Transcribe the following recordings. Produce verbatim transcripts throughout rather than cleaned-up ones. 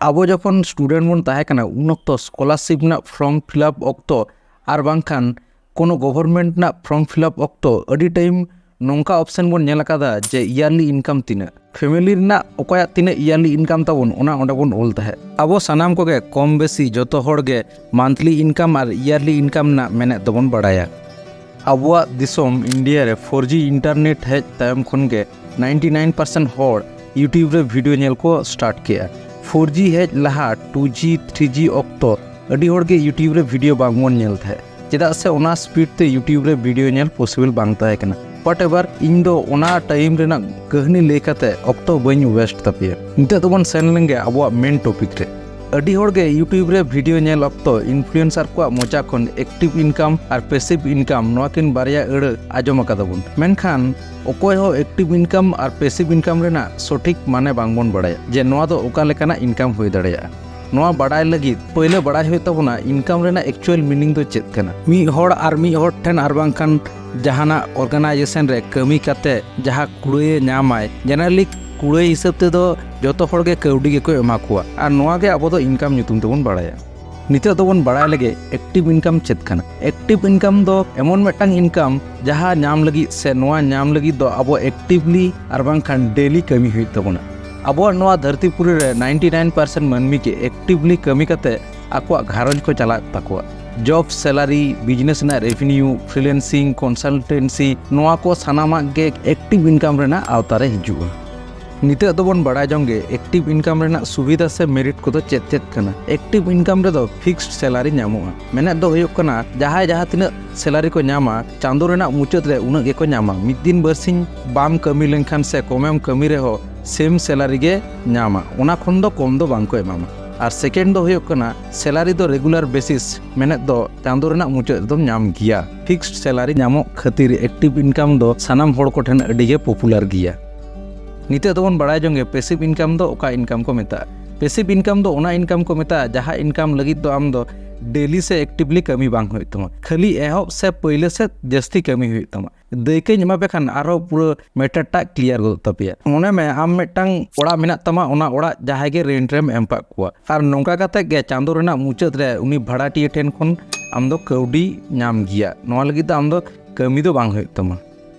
ᱟᱵᱚ ᱡᱚᱠᱷᱚᱱ ᱥᱴᱩᱰᱮᱱᱴ ᱵᱚᱱ ᱛᱟᱦᱮᱸ ᱠᱟᱱᱟ, ᱩᱱ ᱚᱠᱛᱚ ᱥᱠᱚᱞᱟᱨᱥᱤᱯ ᱨᱮᱱᱟᱜ ᱯᱷᱨᱚᱢ ᱯᱷᱤᱞᱟᱯ ᱚᱠᱛᱚ ᱟᱨ ᱵᱟᱝᱠᱷᱟᱱ ᱠᱳᱱᱳ ᱜᱚᱵᱷᱚᱨᱱᱢᱮᱱᱴ ᱨᱮᱱᱟᱜ ᱯᱷᱨᱚᱢ ᱯᱷᱤᱞᱟᱯ ᱚᱠᱛᱚ ᱟᱹᱰᱤ ᱴᱟᱭᱤᱢ ᱱᱚᱝᱠᱟ ᱚᱯᱥᱮᱱ ᱵᱚᱱ ᱧᱮᱞ ᱟᱠᱟᱫᱟ ᱡᱮ ᱤᱭᱟᱨᱞᱤ ᱤᱱᱠᱟᱢ ᱛᱤᱱᱟᱹᱜ, ᱯᱷᱮᱢᱮᱞᱤ ᱨᱮᱱᱟᱜ ᱚᱠᱚᱭᱟᱜ ᱛᱤᱱᱟᱹᱜ ᱤᱭᱟᱨᱞᱤ ᱤᱱᱠᱟᱢ ᱛᱟᱵᱚᱱ, ᱚᱱᱟ ᱚᱸᱰᱮ ᱵᱚᱱ ᱚᱞ ᱛᱟᱦᱮᱸᱫ᱾ ᱟᱵᱚ ᱥᱟᱱᱟᱢ ᱠᱚᱜᱮ ᱠᱚᱢ ᱵᱮᱥᱤ ᱡᱚᱛᱚ ᱦᱚᱲ ᱜᱮ ᱢᱟᱱᱛᱷᱞᱤ ᱤᱱᱠᱟᱢ ᱟᱨ ᱤᱭᱟᱨᱞᱤ ᱤᱱᱠᱟᱢ ᱨᱮᱱᱟᱜ ᱢᱮᱱᱮᱫ ᱫᱚᱵᱚᱱ ᱵᱟᱲᱟᱭᱟ᱾ ᱟᱵᱚᱣᱟᱜ ᱫᱤᱥᱚᱢ ᱤᱱᱰᱤᱭᱟ ᱨᱮ ᱯᱷᱳᱨ ᱡᱤ ᱤᱱᱴᱟᱨᱱᱮᱴ ᱦᱮᱡ ᱛᱟᱭᱚᱢ ᱠᱷᱚᱱ ᱜᱮ ᱱᱟᱭᱤᱱᱴᱤ ᱱᱟᱭᱤᱱ ᱯᱟᱨᱥᱮᱱᱴ ᱦᱚᱲ YouTube ᱨᱮ ᱵᱷᱤᱰᱤᱭᱳ ᱧᱮᱞ ᱠᱚ ᱥᱴᱟᱨᱴ ᱠᱮᱜᱼᱟ᱾ ᱯᱷᱳᱨ ᱡᱤ ᱦᱮᱡ ᱞᱟᱦᱟ ᱴᱩ ᱡᱤ, ᱛᱷᱨᱤ ᱡᱤ ᱚᱠᱛᱚ ᱟᱹᱰᱤ ᱦᱚᱲ ᱜᱮ YouTube ᱨᱮ ᱵᱷᱤᱰᱤᱭᱳ ᱵᱟᱝ ᱵᱚᱱ ᱧᱮᱞ ᱛᱟᱦᱮᱸᱫ, ᱪᱮᱫᱟᱜ ᱥᱮ ᱚᱱᱟ ᱥᱯᱤᱰ ᱛᱮ YouTube ᱨᱮ ᱵᱷᱤᱰᱤᱭᱳ ᱧᱮᱞ ᱯᱚᱥᱤᱵᱚᱞ ᱵᱟᱝ ᱛᱟᱦᱮᱸ ᱠᱟᱱᱟ᱾ ᱵᱟᱴ ᱮᱵᱟᱨ ᱤᱧ ᱫᱚ ᱚᱱᱟ ᱴᱟᱭᱤᱢ ᱨᱮᱱᱟᱜ ᱠᱟᱹᱦᱱᱤ ᱞᱟᱹᱭ ᱠᱟᱛᱮ ᱚᱠᱛᱚ ᱵᱟᱹᱧ ᱣᱮᱥᱴ ᱛᱟᱯᱮᱭᱟ᱾ ᱱᱤᱛᱚᱜ ᱫᱚᱵᱚᱱ ᱥᱮᱱ ᱞᱮᱱᱜᱮ ᱟᱵᱚᱣᱟᱜ ᱢᱮᱱ ᱴᱚᱯᱤᱠ ᱨᱮ᱾ ᱟᱹᱰᱤ ᱦᱚᱲ ᱜᱮ YouTube ᱨᱮ ᱵᱷᱤᱰᱤᱭᱳ ᱧᱮᱞ ᱚᱠᱛᱚ ᱤᱱᱯᱷᱞᱩᱭᱮᱱᱥᱟᱨ ᱠᱚᱣᱟᱜ ᱢᱚᱪᱟ ᱠᱷᱚᱱ ᱮᱠᱴᱤᱵᱷ ᱤᱱᱠᱟᱢ ᱟᱨ ᱯᱮᱥᱤᱵᱷ ᱤᱱᱠᱟᱢ, ᱱᱚᱣᱟ ᱠᱤᱱ ᱵᱟᱨᱭᱟ ᱟᱹᱲᱟᱹ ᱟᱸᱡᱚᱢ ᱟᱠᱟᱫᱟ ᱵᱚᱱ, ᱢᱮᱱᱠᱷᱟᱱ ᱚᱠᱚᱭ ᱦᱚᱸ ᱮᱠᱴᱤᱵᱷ ᱤᱱᱠᱟᱢ ᱟᱨ ᱯᱮᱥᱤᱵᱷ ᱤᱱᱠᱟᱢ ᱨᱮᱱᱟᱜ ᱥᱚᱴᱷᱤᱠ ᱢᱟᱱᱮ ᱵᱟᱝ ᱵᱚᱱ ᱵᱟᱲᱟᱭᱟ ᱡᱮ ᱱᱚᱣᱟ ᱫᱚ ᱚᱠᱟ ᱞᱮᱠᱟᱱᱟᱜ ᱤᱱᱠᱟᱢ ᱦᱩᱭ ᱫᱟᱲᱮᱭᱟᱜᱼᱟ᱾ ᱱᱚᱣᱟ ᱵᱟᱲᱟᱭ ᱞᱟᱹᱜᱤᱫ ᱯᱳᱭᱞᱳ ᱵᱟᱲᱟᱭ ᱦᱩᱭᱩᱜ ᱛᱟᱵᱚᱱᱟ ᱤᱱᱠᱟᱢ ᱨᱮᱱᱟᱜ ᱮᱠᱪᱩᱭᱟᱞ ᱢᱤᱱᱤᱝ ᱫᱚ ᱪᱮᱫ ᱠᱟᱱᱟ᱾ ᱢᱤᱫ ᱦᱚᱲ ᱟᱨ ᱢᱤᱫ ᱦᱚᱲ ᱴᱷᱮᱱ ᱟᱨ ᱵᱟᱝᱠᱷᱟᱱ ᱡᱟᱦᱟᱱᱟᱜ ᱚᱨᱜᱟᱱᱟᱭᱡᱮᱥᱚᱱ ᱨᱮ ᱠᱟᱹᱢᱤ ᱠᱟᱛᱮ ᱡᱟᱦᱟᱸ ᱠᱩᱲᱟᱹᱭᱮ ᱧᱟᱢᱟᱭ, ᱡᱮᱱᱟᱨᱟᱞᱤ ᱠᱩᱲᱟᱹᱭ ᱦᱤᱥᱟᱹᱵ ᱛᱮᱫᱚ ᱡᱚᱛᱚ ᱦᱚᱲ ᱜᱮ ᱠᱟᱹᱣᱰᱤ ᱜᱮᱠᱚ ᱮᱢᱟ ᱠᱚᱣᱟ, ᱟᱨ ᱱᱚᱣᱟ ᱜᱮ ᱟᱵᱚ ᱫᱚ ᱤᱱᱠᱟᱢ ᱧᱩᱛᱩᱢ ᱛᱮᱵᱚᱱ ᱵᱟᱲᱟᱭᱟ᱾ ᱱᱤᱛᱚᱜ ᱫᱚᱵᱚᱱ ᱵᱟᱲᱟᱭ ᱞᱮᱜᱮ ᱮᱠᱴᱤᱵᱷ ᱤᱱᱠᱟᱢ ᱪᱮᱫ ᱠᱟᱱᱟ᱾ ᱮᱠᱴᱤᱵᱷ ᱤᱱᱠᱟᱢ ᱫᱚ ᱮᱢᱚᱱ ᱢᱤᱫᱴᱟᱝ ᱤᱱᱠᱟᱢ ᱡᱟᱦᱟᱸ ᱧᱟᱢ ᱞᱟᱹᱜᱤᱫ ᱥᱮ ᱱᱚᱣᱟ ᱧᱟᱢ ᱞᱟᱹᱜᱤᱫ ᱫᱚ ᱟᱵᱚ ᱮᱠᱴᱤᱵᱷᱞᱤ ᱟᱨ ᱵᱟᱝᱠᱷᱟᱱ ᱰᱮᱞᱤ ᱠᱟᱹᱢᱤ ᱦᱩᱭᱩᱜ ᱛᱟᱵᱚᱱᱟ᱾ ᱟᱵᱚᱣᱟᱜ ᱱᱚᱣᱟ ᱫᱷᱟᱹᱨᱛᱤ ᱯᱩᱨᱤ ᱨᱮ ᱱᱟᱭᱤᱱᱴᱤ ᱱᱟᱭᱤᱱ ᱯᱟᱨᱥᱮᱱᱴ ᱢᱟᱹᱱᱢᱤ ᱜᱮ ᱮᱠᱴᱤᱵᱷᱞᱤ ᱠᱟᱹᱢᱤ ᱠᱟᱛᱮ ᱟᱠᱚᱣᱟᱜ ᱜᱷᱟᱨᱚᱸᱡᱽ ᱠᱚ ᱪᱟᱞᱟᱣᱮᱫ ᱛᱟᱠᱚᱣᱟ᱾ ᱡᱚᱵ, ᱥᱮᱞᱟᱨᱤ, ᱵᱤᱡᱽᱱᱮᱥ ᱨᱮᱱᱟᱜ ᱨᱮᱵᱷᱤᱱᱤᱭᱩ, ᱯᱷᱨᱤᱞᱮᱱᱥᱤᱝ, ᱠᱚᱱᱥᱟᱞᱴᱮᱱᱥᱤ, ᱱᱚᱣᱟ ᱠᱚ ᱥᱟᱱᱟᱢᱟᱜ ᱜᱮ ᱮᱠᱴᱤᱵᱷ ᱤᱱᱠᱟᱢ ᱨᱮᱱᱟᱜ ᱟᱣᱛᱟ ᱨᱮ ᱦᱤᱡᱩᱜᱼᱟ᱾ ᱱᱤᱛᱚᱜ ᱫᱚᱵᱚᱱ ᱵᱟᱲᱟᱭ ᱡᱚᱝ ᱜᱮ ᱮᱠᱴᱤᱵᱷ ᱤᱱᱠᱟᱢ ᱨᱮᱱᱟᱜ ᱥᱩᱵᱤᱫᱷᱟ ᱥᱮ ᱢᱮᱨᱤᱴ ᱠᱚᱫᱚ ᱪᱮᱫ ᱪᱮᱫ ᱠᱟᱱᱟ᱾ ᱮᱠᱴᱤᱵᱷ ᱤᱱᱠᱟᱢ ᱨᱮᱫᱚ ᱯᱷᱤᱠᱥᱰ ᱥᱮᱞᱟᱨᱤ ᱧᱟᱢᱚᱜᱼᱟ᱾ ᱢᱮᱱᱮᱫ ᱫᱚ ᱦᱩᱭᱩᱜ ᱠᱟᱱᱟ, ᱡᱟᱦᱟᱸᱭ ᱡᱟᱦᱟᱸ ᱛᱤᱱᱟᱹᱜ ᱥᱮᱞᱟᱨᱤ ᱠᱚ ᱧᱟᱢᱟ, ᱪᱟᱸᱫᱳ ᱨᱮᱱᱟᱜ ᱢᱩᱪᱟᱹᱫ ᱨᱮ ᱩᱱᱟᱹᱜ ᱜᱮᱠᱚ ᱧᱟᱢᱟ᱾ ᱢᱤᱫ ᱫᱤᱱ ᱵᱟᱨᱥᱤᱧ ᱵᱟᱢ ᱠᱟᱹᱢᱤ ᱞᱮᱱᱠᱷᱟᱱ ᱥᱮ ᱠᱚᱢᱮᱢ ᱠᱟᱹᱢᱤ ᱨᱮᱦᱚᱸ ᱥᱮᱢ ᱥᱮᱞᱟᱨᱤ ᱜᱮ ᱧᱟᱢᱟ, ᱚᱱᱟ ᱠᱷᱚᱱ ᱫᱚ ᱠᱚᱢ ᱫᱚ ᱵᱟᱝ ᱠᱚ ᱮᱢᱟᱢᱟ᱾ ᱟᱨ ᱥᱮᱠᱮᱱᱰ ᱫᱚ ᱦᱩᱭᱩᱜ ᱠᱟᱱᱟ, ᱥᱮᱞᱟᱨᱤ ᱫᱚ ᱨᱮᱜᱩᱞᱟᱨ ᱵᱮᱥᱤᱥ, ᱢᱮᱱᱮᱫ ᱫᱚ ᱪᱟᱸᱫᱳ ᱨᱮᱱᱟᱜ ᱢᱩᱪᱟᱹᱫ ᱨᱮᱫᱚᱢ ᱧᱟᱢ ᱜᱮᱭᱟ᱾ ᱯᱷᱤᱠᱥᱰ ᱥᱮᱞᱟᱨᱤ ᱧᱟᱢᱚᱜ ᱠᱷᱟᱹᱛᱤᱨ ᱮᱠᱴᱤᱵᱷ ᱤᱱᱠᱟᱢ ᱫᱚ ᱥᱟᱱᱟᱢ ᱦᱚᱲ ᱠᱚᱴᱷᱮᱱ ᱟᱹᱰᱤ ᱜᱮ ᱯᱚᱯᱩᱞᱟᱨ ᱜᱮᱭᱟ᱾ ᱱᱤᱛᱚᱜ ᱫᱚᱵᱚᱱ ᱵᱟᱲᱟᱭ ᱡᱚᱝ ᱜᱮ ᱯᱮᱥᱤᱵᱷ ᱤᱱᱠᱟᱢ ᱫᱚ ᱚᱠᱟ ᱤᱱᱠᱟᱢ ᱠᱚ ᱢᱮᱛᱟᱜᱼᱟ᱾ ᱯᱮᱥᱤᱵᱷ ᱤᱱᱠᱟᱢ ᱫᱚ ᱚᱱᱟ ᱤᱱᱠᱟᱢ ᱠᱚ ᱢᱮᱛᱟᱜᱼᱟ ᱡᱟᱦᱟᱸ ᱤᱱᱠᱟᱢ ᱞᱟᱹᱜᱤᱫ ᱫᱚ ᱟᱢ ᱫᱚ ᱰᱮᱞᱤ ᱥᱮ ᱮᱠᱴᱤᱵᱷᱞᱤ ᱠᱟᱹᱢᱤ ᱵᱟᱝ ᱦᱩᱭᱩᱜ ᱛᱟᱢᱟ, ᱠᱷᱟᱹᱞᱤ ᱮᱦᱚᱵ ᱥᱮ ᱯᱟᱹᱭᱞᱟᱹ ᱥᱮᱫ ᱡᱟᱹᱥᱛᱤ ᱠᱟᱹᱢᱤ ᱦᱩᱭᱩᱜ ᱛᱟᱢᱟ᱾ ᱫᱟᱹᱭᱠᱟᱹᱧ ᱮᱢᱟ ᱯᱮ ᱠᱷᱟᱱ ᱟᱨᱦᱚᱸ ᱯᱩᱨᱟᱹ ᱢᱮᱴᱟᱨ ᱴᱟᱜ ᱠᱞᱤᱭᱟᱨ ᱜᱚᱫᱚᱜ ᱛᱟᱯᱮᱭᱟ᱾ ᱢᱚᱱᱮ ᱢᱮ, ᱟᱢ ᱢᱤᱫᱴᱟᱝ ᱚᱲᱟᱜ ᱢᱮᱱᱟᱜ ᱛᱟᱢᱟ, ᱚᱱᱟ ᱚᱲᱟᱜ ᱡᱟᱦᱟᱸᱭ ᱜᱮ ᱨᱮᱱᱴ ᱨᱮᱢ ᱮᱢ ᱠᱟᱜ ᱠᱚᱣᱟ, ᱟᱨ ᱱᱚᱝᱠᱟ ᱠᱟᱛᱮ ᱜᱮ ᱪᱟᱸᱫᱳ ᱨᱮᱱᱟᱜ ᱢᱩᱪᱟᱹᱫ ᱨᱮ ᱩᱱᱤ ᱵᱷᱟᱲᱟᱴᱤᱭᱟᱹ ᱴᱷᱮᱱ ᱠᱷᱚᱱ ᱟᱢ ᱫᱚ ᱠᱟᱹᱣᱰᱤ ᱧᱟᱢ ᱜᱮᱭᱟ᱾ ᱱᱚᱣᱟ ᱞᱟᱹᱜᱤᱫ ᱫᱚ ᱟᱢ ᱫᱚ ᱠᱟᱹᱢᱤ ᱫᱚ ᱵᱟᱝ ᱦᱩᱭᱩᱜ ᱛᱟᱢᱟ᱾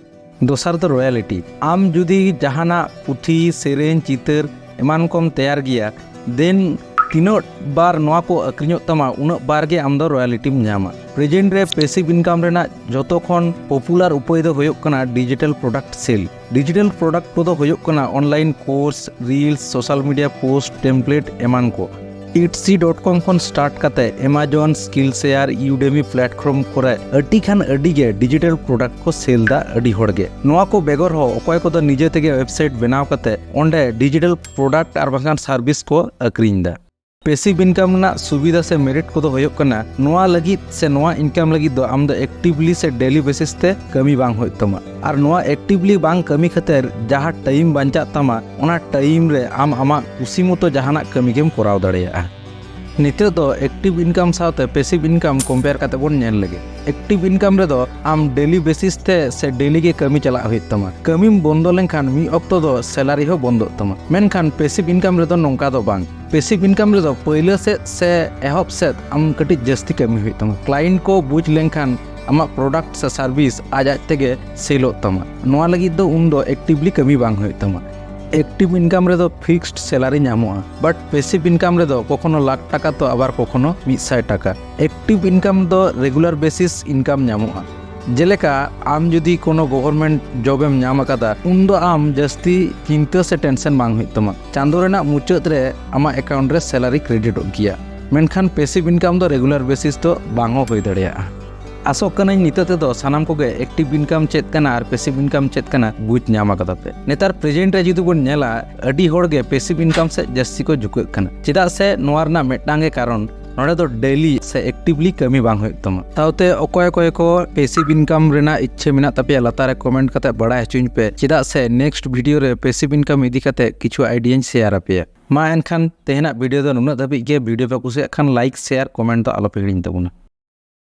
ᱫᱚᱥᱟᱨ ᱫᱚ ᱨᱚᱭᱟᱞᱤᱴᱤ᱾ ᱟᱢ ᱡᱩᱫᱤ ᱡᱟᱦᱟᱱᱟᱜ ᱯᱩᱛᱷᱤ, ᱥᱮᱨᱮᱧ, ᱪᱤᱛᱟᱹᱨ ᱮᱢᱟᱱ ᱠᱚᱢ ᱛᱮᱭᱟᱨ ᱜᱮᱭᱟ, ᱫᱮᱱ ᱛᱤᱱᱟᱹᱜ ᱵᱟᱨ ᱱᱚᱣᱟ ᱠᱚ ᱟᱹᱠᱷᱨᱤᱧᱚᱜ ᱛᱟᱢᱟ, ᱩᱱᱟᱹᱜ ᱵᱟᱨ ᱜᱮ ᱟᱢ ᱫᱚ ᱨᱚᱭᱟᱞᱤᱴᱤᱢ ᱧᱟᱢᱟ᱾ ᱯᱨᱮᱡᱮᱱᱴ ᱨᱮ ᱯᱮᱥᱤᱵᱷ ᱤᱱᱠᱟᱢ ᱨᱮᱱᱟᱜ ᱡᱚᱛᱚ ᱠᱷᱚᱱ ᱯᱚᱯᱩᱞᱟᱨ ᱩᱯᱟᱹᱭ ᱫᱚ ᱦᱩᱭᱩᱜ ᱠᱟᱱᱟ ᱰᱤᱡᱤᱴᱟᱞ ᱯᱨᱚᱰᱟᱠᱴ ᱥᱮᱞ᱾ ᱰᱤᱡᱤᱴᱟᱞ ᱯᱨᱚᱰᱟᱠᱴ ᱠᱚᱫᱚ ᱦᱩᱭᱩᱜ ᱠᱟᱱᱟ online course, reels, social media post, template ᱮᱢᱟᱱ ᱠᱚ᱾ ᱤᱴᱥᱤ ᱰᱚᱴ ᱠᱚᱢ ᱠᱷᱚᱱ ᱥᱴᱟᱨᱴ ᱠᱟᱛᱮ Amazon, skill share, Udemy platform ᱠᱚᱨᱮ ᱟᱹᱰᱤ ᱠᱷᱟᱱ ᱟᱹᱰᱤ ᱜᱮ ᱰᱤᱡᱤᱴᱟᱞ ᱯᱨᱚᱰᱟᱠᱴ ᱠᱚ ᱥᱮᱞ ᱫᱟ ᱟᱹᱰᱤ ᱦᱚᱲ ᱜᱮ᱾ ᱱᱚᱣᱟ ᱠᱚ ᱵᱮᱜᱚᱨ ᱦᱚᱸ ᱚᱠᱚᱭ ᱠᱚᱫᱚ ᱱᱤᱡᱮ ᱛᱮᱜᱮ ᱣᱮᱵᱥᱟᱭᱤᱴ ᱵᱮᱱᱟᱣ ᱠᱟᱛᱮ ᱚᱸᱰᱮ ᱰᱤᱡᱤᱴᱟᱞ ᱯᱨᱚᱰᱟᱠᱴ ᱟᱨ ᱵᱟᱝᱠᱷᱟᱱ ᱥᱟᱨᱵᱷᱤᱥ ᱠᱚ ᱟᱹᱠᱷᱨᱤᱧ ᱫᱟ᱾ ᱯᱮᱥᱤᱵᱷ ᱤᱱᱠᱟᱢ ᱨᱮᱱᱟᱜ ᱥᱩᱵᱤᱫᱷᱟ ᱥᱮ ᱢᱮᱨᱤᱴ ᱠᱚᱫᱚ ᱦᱩᱭᱩᱜ ᱠᱟᱱᱟ, ᱱᱚᱣᱟ ᱞᱟᱹᱜᱤᱫ ᱥᱮ ᱱᱚᱣᱟ ᱤᱱᱠᱟᱢ ᱞᱟᱹᱜᱤᱫ ᱫᱚ ᱟᱢ ᱫᱚ ᱮᱠᱴᱤᱵᱷᱞᱤ ᱥᱮ ᱰᱮᱞᱤ ᱵᱮᱥᱤᱥ ᱛᱮ ᱠᱟᱹᱢᱤ ᱵᱟᱝ ᱦᱩᱭᱩᱜ ᱛᱟᱢᱟ᱾ ᱟᱨ ᱱᱚᱣᱟ ᱮᱠᱴᱤᱵᱷᱞᱤ ᱵᱟᱝ ᱠᱟᱹᱢᱤ ᱠᱷᱟᱹᱛᱤᱨ ᱡᱟᱦᱟᱸ ᱴᱟᱭᱤᱢ ᱵᱟᱧᱪᱟᱜ ᱛᱟᱢᱟ, ᱚᱱᱟ ᱴᱟᱭᱤᱢ ᱨᱮ ᱟᱢ ᱟᱢᱟᱜ ᱠᱩᱥᱤ ᱢᱚᱛᱚ ᱡᱟᱦᱟᱱᱟᱜ ᱠᱟᱹᱢᱤ ᱜᱮᱢ ᱠᱚᱨᱟᱣ ᱫᱟᱲᱮᱭᱟᱜᱼᱟ᱾ ᱱᱤᱛᱚᱜ ᱫᱚ ᱮᱠᱴᱤᱵᱷ ᱤᱱᱠᱟᱢ ᱥᱟᱶᱛᱮ ᱯᱮᱥᱤᱵᱷ ᱤᱱᱠᱟᱢ ᱠᱚᱢᱯᱮᱭᱟᱨ ᱠᱟᱛᱮ ᱵᱚᱱ ᱧᱮᱞ ᱞᱮᱜᱮ᱾ ᱮᱠᱴᱤᱵᱷ ᱤᱱᱠᱟᱢ ᱨᱮᱫᱚ ᱟᱢ ᱰᱮᱞᱤ ᱵᱮᱥᱤᱥ ᱛᱮ ᱥᱮ ᱰᱮᱞᱤ ᱜᱮ ᱠᱟᱹᱢᱤ ᱪᱟᱞᱟᱜ ᱦᱩᱭᱩᱜ ᱛᱟᱢᱟ᱾ ᱠᱟᱹᱢᱤᱢ ᱵᱚᱱᱫᱚ ᱞᱮᱱᱠᱷᱟᱱ ᱢᱤᱫ ᱚᱠᱛᱚ ᱫᱚ ᱥᱮᱞᱟᱨᱤ ᱦᱚᱸ ᱵᱚᱱᱫᱚᱜ ᱛᱟᱢᱟ᱾ ᱢᱮᱱᱠᱷᱟᱱ ᱯᱮᱥᱤᱵᱷ ᱤᱱᱠᱟᱢ ᱨᱮᱫᱚ ᱱᱚᱝᱠᱟ ᱫᱚ ᱵᱟᱝ᱾ ᱯᱮᱥᱤᱵᱷ ᱤᱱᱠᱟᱢ ᱨᱮᱫᱚ ᱯᱟᱹᱭᱞᱟᱹ ᱥᱮᱫ ᱥᱮ ᱮᱦᱚᱵ ᱥᱮᱫ ᱟᱢ ᱠᱟᱹᱴᱤᱡ ᱡᱟᱹᱥᱛᱤ ᱠᱟᱹᱢᱤ ᱦᱩᱭᱩᱜ ᱛᱟᱢᱟ᱾ ᱠᱞᱟᱭᱮᱱᱴ ᱠᱚ ᱵᱩᱡᱽ ᱞᱮᱱᱠᱷᱟᱱ ᱟᱢᱟᱜ ᱯᱨᱚᱰᱟᱠᱴ ᱥᱮ ᱥᱟᱨᱵᱷᱤᱥ ᱟᱡ ᱟᱡ ᱛᱮᱜᱮ ᱥᱮᱞᱚᱜ ᱛᱟᱢᱟ᱾ ᱱᱚᱣᱟ ᱞᱟᱹᱜᱤᱫ ᱫᱚ ᱩᱱᱫᱚ ᱮᱠᱴᱤᱵᱷᱞᱤ ᱠᱟᱹᱢᱤ ᱵᱟᱝ ᱦᱩᱭᱩᱜ ᱛᱟᱢᱟ᱾ ᱮᱠᱴᱤᱵᱷ ᱤᱱᱠᱟᱢ ᱨᱮᱫᱚ ᱯᱷᱤᱠᱥᱰ ᱥᱮᱞᱟᱨᱤ ᱧᱟᱢᱚᱜᱼᱟ, ᱵᱟᱴ ᱯᱮᱥᱤᱵᱷ ᱤᱱᱠᱟᱢ ᱨᱮᱫᱚ ᱠᱚᱠᱷᱚᱱᱳ ᱞᱟᱠᱷ ᱴᱟᱠᱟ ᱛᱚ ᱟᱵᱟᱨ ᱠᱚᱠᱷᱚᱱᱳ ᱢᱤᱫ ᱥᱟᱭ ᱴᱟᱠᱟ᱾ ᱮᱠᱴᱤᱵᱷ ᱤᱱᱠᱟᱢ ᱫᱚ ᱨᱮᱜᱩᱞᱟᱨ ᱵᱮᱥᱤᱥ ᱤᱱᱠᱟᱢ ᱧᱟᱢᱚᱜᱼᱟ᱾ ᱡᱮᱞᱮᱠᱟ ᱟᱢ ᱡᱩᱫᱤ ᱠᱳᱱᱳ ᱜᱚᱵᱷᱚᱨᱱᱢᱮᱱᱴ ᱡᱚᱵ ᱮᱢ ᱧᱟᱢ ᱟᱠᱟᱫᱟ, ᱩᱱᱫᱚ ᱟᱢ ᱡᱟᱹᱥᱛᱤ ᱪᱤᱱᱛᱟᱹ ᱥᱮ ᱴᱮᱱᱥᱚᱱ ᱵᱟᱝ ᱦᱩᱭᱩᱜ ᱛᱟᱢᱟ᱾ ᱪᱟᱸᱫᱳ ᱨᱮᱱᱟᱜ ᱢᱩᱪᱟᱹᱫ ᱨᱮ ᱟᱢᱟᱜ ᱮᱠᱟᱣᱩᱱᱴ ᱨᱮ ᱥᱮᱞᱟᱨᱤ ᱠᱨᱮᱰᱤᱴᱚᱜ ᱜᱮᱭᱟ᱾ ᱢᱮᱱᱠᱷᱟᱱ ᱯᱮᱥᱤᱵᱷ ᱤᱱᱠᱟᱢ ᱫᱚ ᱨᱮᱜᱩᱞᱟᱨ ᱵᱮᱥᱤᱥ ᱫᱚ ᱵᱟᱝ ᱦᱚᱸ ᱦᱩᱭ ᱫᱟᱲᱮᱭᱟᱜᱼᱟ᱾ ᱟᱥᱚᱜ ᱠᱟᱹᱱᱟᱹᱧ ᱱᱤᱛᱚᱜ ᱛᱮᱫᱚ ᱥᱟᱱᱟᱢ ᱠᱚᱜᱮ ᱮᱠᱴᱤᱵᱷ ᱤᱱᱠᱟᱢ ᱪᱮᱫ ᱠᱟᱱᱟ ᱟᱨ ᱯᱮᱥᱤᱵᱷ ᱤᱱᱠᱟᱢ ᱪᱮᱫ ᱠᱟᱱᱟ ᱵᱩᱡᱽ ᱧᱟᱢ ᱟᱠᱟᱫᱟ ᱯᱮ᱾ ᱱᱮᱛᱟᱨ ᱯᱨᱮᱡᱮᱱᱴ ᱨᱮ ᱡᱩᱫᱤ ᱵᱚᱱ ᱧᱮᱞᱟ, ᱟᱹᱰᱤ ᱦᱚᱲ ᱜᱮ ᱯᱮᱥᱤᱵᱷ ᱤᱱᱠᱟᱢ ᱥᱮᱫ ᱡᱟᱹᱥᱛᱤ ᱠᱚ ᱡᱷᱩᱠᱟᱹᱜ ᱠᱟᱱᱟ᱾ ᱪᱮᱫᱟᱜ ᱥᱮ ᱱᱚᱣᱟ ᱨᱮᱱᱟᱜ ᱢᱤᱫᱴᱟᱝ ᱜᱮ ᱠᱟᱨᱚᱱ, ᱱᱚᱰᱮ ᱫᱚ ᱰᱮᱞᱤ ᱥᱮ ᱮᱠᱴᱤᱵᱷᱞᱤ ᱠᱟᱹᱢᱤ ᱵᱟᱝ ᱦᱩᱭᱩᱜ ᱛᱟᱢᱟ᱾ ᱥᱟᱶᱛᱮ ᱚᱠᱚᱭ ᱚᱠᱚᱭ ᱠᱚ ᱯᱮᱥᱤᱵᱷ ᱤᱱᱠᱟᱢ ᱨᱮᱱᱟᱜ ᱤᱪᱪᱷᱟᱹ ᱢᱮᱱᱟᱜ ᱛᱟᱯᱮᱭᱟ, ᱞᱟᱛᱟᱨ ᱨᱮ ᱠᱚᱢᱮᱱᱴ ᱠᱟᱛᱮ ᱵᱟᱲᱟᱭ ᱦᱚᱪᱚᱧ ᱯᱮ, ᱪᱮᱫᱟᱜ ᱥᱮ ᱱᱮᱠᱥᱴ ᱵᱷᱤᱰᱤᱭᱳ ᱨᱮ ᱯᱮᱥᱤᱵᱷ ᱤᱱᱠᱟᱢ ᱤᱫᱤ ᱠᱟᱛᱮ ᱠᱤᱪᱷᱩ ᱟᱭᱰᱤᱭᱟᱧ ᱥᱮᱭᱟᱨ ᱟᱯᱮᱭᱟ᱾ ᱢᱟ ᱮᱱᱠᱷᱟᱱ ᱛᱮᱦᱮᱧᱟᱜ ᱵᱷᱤᱰᱤᱭᱳ ᱫᱚ ᱱᱩᱱᱟᱹᱜ ᱫᱷᱟᱹᱵᱤᱡ ᱜᱮ᱾ ᱵᱷᱤᱰᱤᱭᱳ ᱯᱮ ᱠᱩᱥᱤᱭᱟᱜ ᱠᱷᱟᱱ ᱞᱟᱭᱤᱠ, ᱥᱮᱭᱟᱨ, ᱠᱚᱢᱮᱱᱴ ᱫᱚ ᱟᱞᱚᱯᱮ ᱦᱤᱲᱤᱧ ᱛᱟᱵᱚᱱᱟ᱾